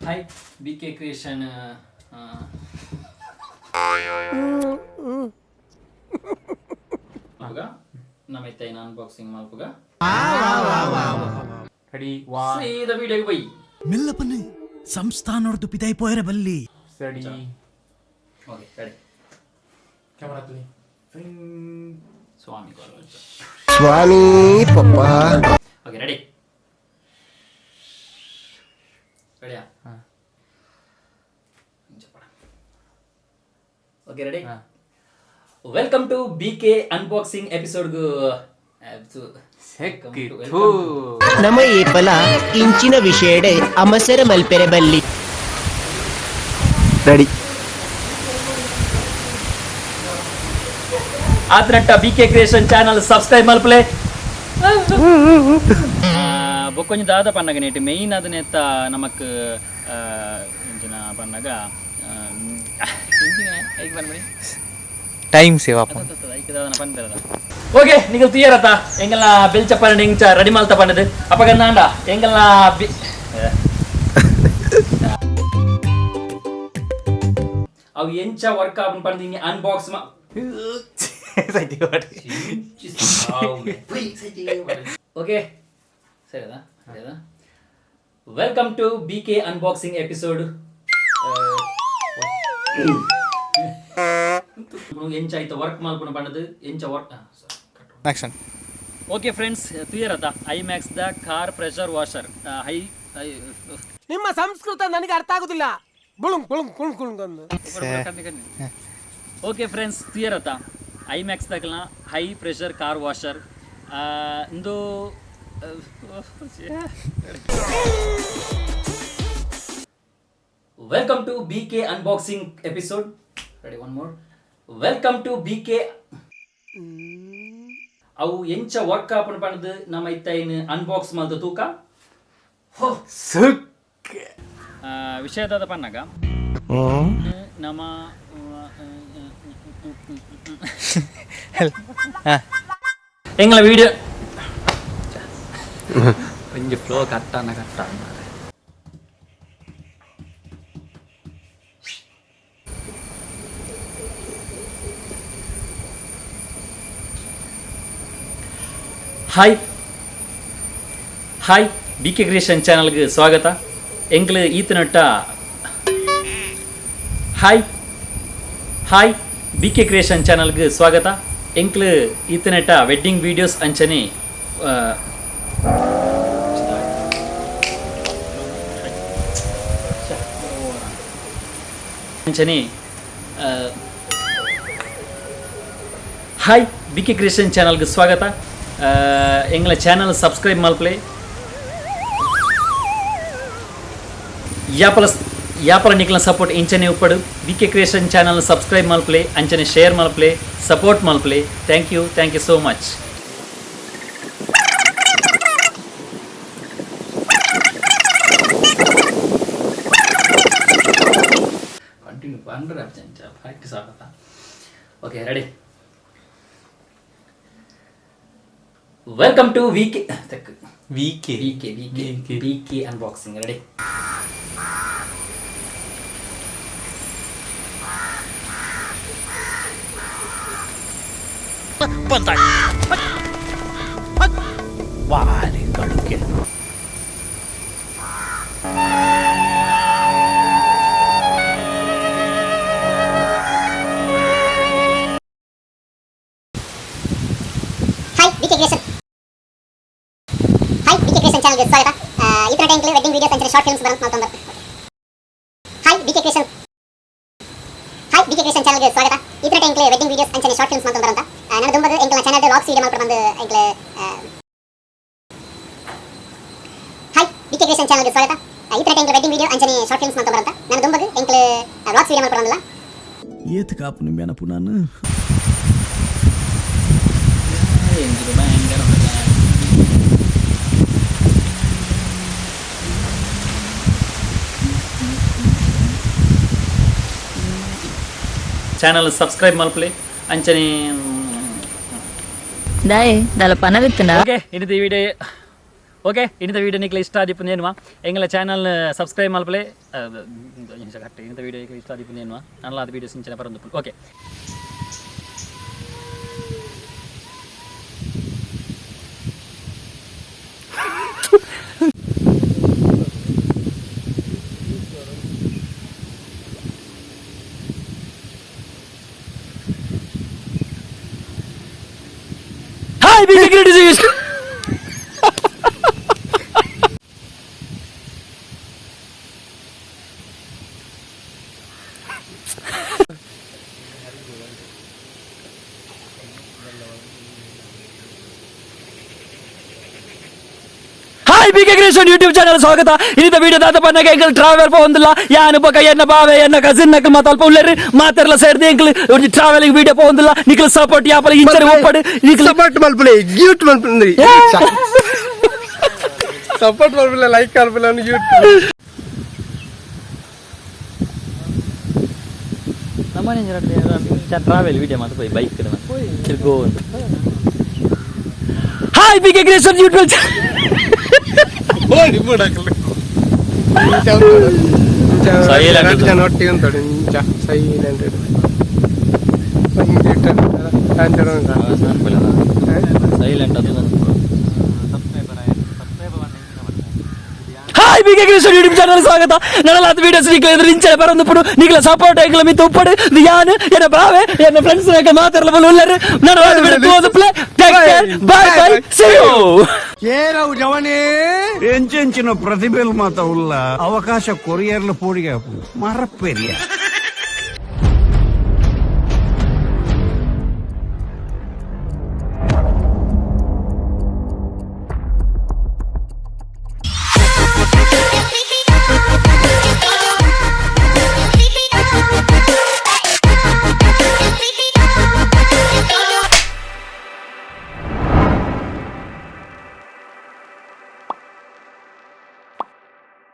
Hi B K creation ಮಲ್ಪುಗ ನಮ್ಮ ಇತ್ತ unboxing ಮಲ್ಪುಗ. Ready, one. ಸೀದಾ ವಿಡಿಯೋಗೆ ಬೈ. ಮೆಲ್ಲಪನೆ ಸಂಸ್ಥಾನೊಡ್ದು ಪಿದಾಯಿ ಪೋಯರೆ ಬಲ್ಲಿ. ರೆಡಿ. Okay, ready. Camera. ಸ್ವಾಮಿ. ಸ್ವಾಮಿ ಪಪ್ಪ. Okay, ready. ರೆಡಿಯಾ? Okay, ready. Welcome to B K unboxing ಎಪಿಸೋಡ್ಗು. ಸೆಕ್ಕಿತು. ನಮ ಏಪಲ ಇಂಚಿನ ವಿಷಯಡೆ ಅಮಸರ ಮಲ್ಪೆರೆ ಬಲ್ಲಿ. ರೆಡಿ. ಆತ್ರಟ್ಟ B K creation channel subscribe ಮಲ್ಪಲೆ. ಬೊಕ್ಕೊಂಜಿ ದಾದ ಪನ್ನಗ ನೇಟ್ ಮೇಯ್ನ್ ಅದನ್ನೆತ್ತ ನಮಕ್ ಇಂಚಿನ ಪನ್ನಗ ಇಂಚಿನ ಐಕ್ ಪನ್ಬಿಡಿ. ಟೈಮ್ ಸೇವ್ ಅಪ್ಪ. ಓಕೆ, ನಿಗಲ್ ತುಯ್ಯರತ ಎಂಗಲ್ನ ಬೆಲ್ಚಪ್ಪ ಇಂಚ ರೆಡಿ ಮಲ್ತ ಪಂಡದು ಅಪಗ ನಾಂಡ ಎಂಗಲ್ನ ಅವು ಎಂಚ ವರ್ಕ್ ಆಪನ್ ಪಂದ್ ಹಿಂಗೆ ಅನ್ಬಾಕ್ಸ್ ಮಾ. Okay, ಸರಿದಾ ಸರಿದಾ. Welcome to B K unboxing episode. ಎಂಚ ಆಯ್ತು ವರ್ಕ್ ಮಲ್ಪುನ ಪಂಡದು ಎಂಚ ವರ್ಕ್. ಆಕ್ಷನ್. ಓಕೆ ಫ್ರೆಂಡ್ಸ್, ತುಯರತ I Max the car pressure washer high high. ನಿಮ್ಮ ಸಂಸ್ಕೃತ ನನಗೆ ಅರ್ಥ ಆಗುದಿಲ್ಲ, ಬುಳುಂಗ್ ಬುಳುಂಗ್ ಕುಣ್ ಕುಣ್ ಅಂದು. ಓಕೆ ಫ್ರೆಂಡ್ಸ್, ತುಯರತ I Max ದಕ್ಲ high pressure car washer ಇಂದು. Welcome to B K unboxing episode. Ready, one more. Welcome to B K. ಅವು ಎಂಚ ವರ್ಕ್ ಆಪನ್ ಪಂಡದು ನಮ್ಮ ಇತ್ತೈನ್ ಅನ್ಬಾಕ್ಸ್ ಮಲ್ತ ತೂಕ ಹೋ. ಸುಕ್. ವಿಷಯದಾದ ಪನ್ನಗ ನಮ್ಮ ಎಂಗಳ ವಿಡಿಯೋ ಒಂಜಿ ಫ್ಲೋ ಕಟ್ಟಾನ ಕಟ್ಟ. Hi hi, B K creation ಚಾನಲ್ಗೆ ಸ್ವಾಗತ. ಎಂಕ್ಲು ಈತನಟ್ಟ hi hi, B K creation ಚಾನಲ್ಗೆ ಸ್ವಾಗತ. ಎಂಕ್ಲು ಈತನೆಟ ವೆಡ್ಡಿಂಗ್ ವೀಡಿಯೋಸ್ ಅಂಚನೆ ಅಂಚನೆ ಹಾಯ್, ಬಿ ಕೆ ಕ್ರಿಯೇಷನ್ ಚಾನಲ್ಗೆ ಸ್ವಾಗತ. ಎಂಗ್ಲ ಚಾನಲ್ ಸಬ್ಸ್ಕ್ರೈಬ್ ಮಲ್ಪಲೆ. ಯಾಪಲ ಯಾಪಲ ನಿಕ್ಲ ಸಪೋರ್ಟ್ ಇಂಚನೆ ಉಪ್ಪಡು. B K creation channel subscribe ಮಲ್ಪಲೆ, ಅಂಚನೆ ಶೇರ್ ಮಲ್ಪಲೆ, ಸಪೋರ್ಟ್ ಮಲ್ಪಲೆ. Thank you, thank you so much. Continue ಪಂಡ್ರೆ ಪ್ರಾಕ್ಟೀಸ್ ಆಗತ್ತಾ? Okay, ready. Welcome to V K tech. V K. V K, V K, B K unboxing. Ready. ವಾಲಿ ಕಳುಕೆ. Hi B K creation, hi B K creation ಚಾನಲ್ಗೆ ಸ್ವಾಗತ. ಈ ತರ time wedding videos ಅಂಚನೆ short films ಬರಂತ ಮಾಡ್ಕೊಂಡು. Hi B K creation, hi B K creation ಚಾನಲ್ಗೆ ಸ್ವಾಗತ. ಈ ತರ ಟೈಮ್ ವೆಡ್ಡಿಂಗ್ ವಿಡಿಯೋಸ್ ಅಂಚನೆ ಶಾರ್ಟ್ ಫಿಲ್ಮ್ಸ್ ಮಾಡ್ಕೊಂಡು ಬರಂತ ನಾನು ದುಂಬಗ್ ಎಂಕಲ್ನ ಚಾನಲ್ ವ್ಲಾಗ್ಸ್ ವಿಡಿಯೋ ಮಾಡ್ಕೊಂಡು ಬಂದು ಎಂಕಲ್. ಹಾಯ್ ಬಿ ಕೆ ಕ್ರಿಯೇಷನ್ ಚಾನಲ್ಗೆ ಸ್ವಾಗತ. ಈ ತರ ಟೈಮ್ ವೆಡ್ಡಿಂಗ್ ವಿಡಿಯೋ ಅಂಚನೆ ಶಾರ್ಟ್ ಫಿಲ್ಮ್ಸ್ ಮಾಡ್ಕೊಂಡು ಬರಂತ ನಾನು ದುಂಬಗ್ ಎಂಕಲ್ ವ್ಲಾಗ್ಸ್ ವಿಡಿಯೋ ಮಾಡ್ಕೊಂಡು ಬಂದಲ್ಲ. ಏತ್ ಕಾಪು ನಿಂಬೆನ ಪುನಾನು. ಭಯಂಕರ. ಚಾನಲ್ ಸಬ್ಸ್ಕ್ರೈಬ್ ಮಲ್ಪಲೆ ಅಂಚನೆ. ದಾಯೆ ದಾಲ ಪನರಿತ್ತನ. ಓಕೆ, ಇನ್ನಿದ ವಿಡಿಯೋ. ಓಕೆ, ಇನ್ನಿತ ವೀಡಿಯೋ ನಿಕ್ಲೆ ಇಷ್ಟ ಆದಿಪ್ಪು ನೇನುವ ಎಂಗಲ ಚಾನಲ್ ಸಬ್ಸ್ಕ್ರೈಬ್ ಮಲ್ಪಲೆ. ಕರೆಕ್ಟ್, ಇನ್ನಿತ ವೀಡಿಯೋ ಇಷ್ಟ ಆದಿಪ್ಪು ನೇನುವ ನಲ್ಲ ಅದು ವೀಡಿಯೋ ಸಿಂಚನೆ ಬರಂದು. Okay, hi big great. Hi BK creation YouTube channel ಸ್ವಾಗತ. ಇನ್ನಿತ ವಿಡಿಯೋ ದಾದ ಪನ್ನಗ ಎಂಕಲ್ ಟ್ರಾವೆಲ್ ಪೋಂದಿಲ್ಲ ಯಾನು ಬೊಕ ಎನ್ನ ಬಾವೆ ಎನ್ನ ಕಸಿನ್ ನಕಲ್ ಮಾತ ಅಲ್ಪ ಉಲ್ಲೆರ್ ಮಾತೆರ್ಲ ಸೇರ್ದು ಎಂಕಲ್ ಒಂಜಿ ಟ್ರಾವೆಲಿಂಗ್ ವಿಡಿಯೋ ಪೋಂದಿಲ್ಲ. ನಿಕಲ್ ಸಪೋರ್ಟ್ ಯಾಪಲ ಇಂಚನೆ ಒಪ್ಪಡು ನಿಕಲ್ ಸಪೋರ್ಟ್ ಮಲ್ಪುಲೆ, ಗಿಫ್ಟ್ ಮಲ್ಪುಲೆ, ಸಪೋರ್ಟ್ ಮಲ್ಪುಲೆ, ಲೈಕ್ ಮಲ್ಪುಲೆ, ಗಿಫ್ಟ್. ನಮ್ಮನೆ ಟ್ರಾವೆಲ್ ವಿಡಿಯೋ ಮಾತ್ರ ಪೋಯಿ bike go. Hi BK creation YouTube. ಓಡಿ ಬಿಡಕಲ್ಲ. Silent. ಜನ ಒಟ್ಟಿಗೆ ಉಂಟು ಇಂಚ ಸೈಲೆಂಟ್. ಸೈಲೆಂಟ್ ಅದು. Hi BK creation YouTube channel ಸ್ವಾಗತ. ನಡಲಾದ ವಿಡಿಯೋಸ್ ನಿಕ್ಲ ಎದುರು ಇಂಚನೆ ಬರಂದು ಪುಡು ನಿಕ್ಲ ಸಪೋರ್ಟ್ ಎಂಕ್ಲ ಮಿತ್ತು ಉಪ್ಪಡು. ಯಾನ್ ಎನ್ನ ಬಾವೆ ಎನ್ನ ಫ್ರೆಂಡ್ಸ್ ಮಾತಾಡಲ ಬಲ್ಲ ಉಲ್ಲರು. ನಡಲಾದ ವಿಡಿಯೋ ತೋದು play. Take care, bye bye, see you. ಎಂಚೆಂಚಿನ ಪ್ರತಿಭೆಲ್ ಮಾತ ಉಲ್ಲ ಅವಕಾಶ ಕೊರಿಯರ್ಲ ಪೋಡಿಗೆ ಮರಪೆರಿಯ.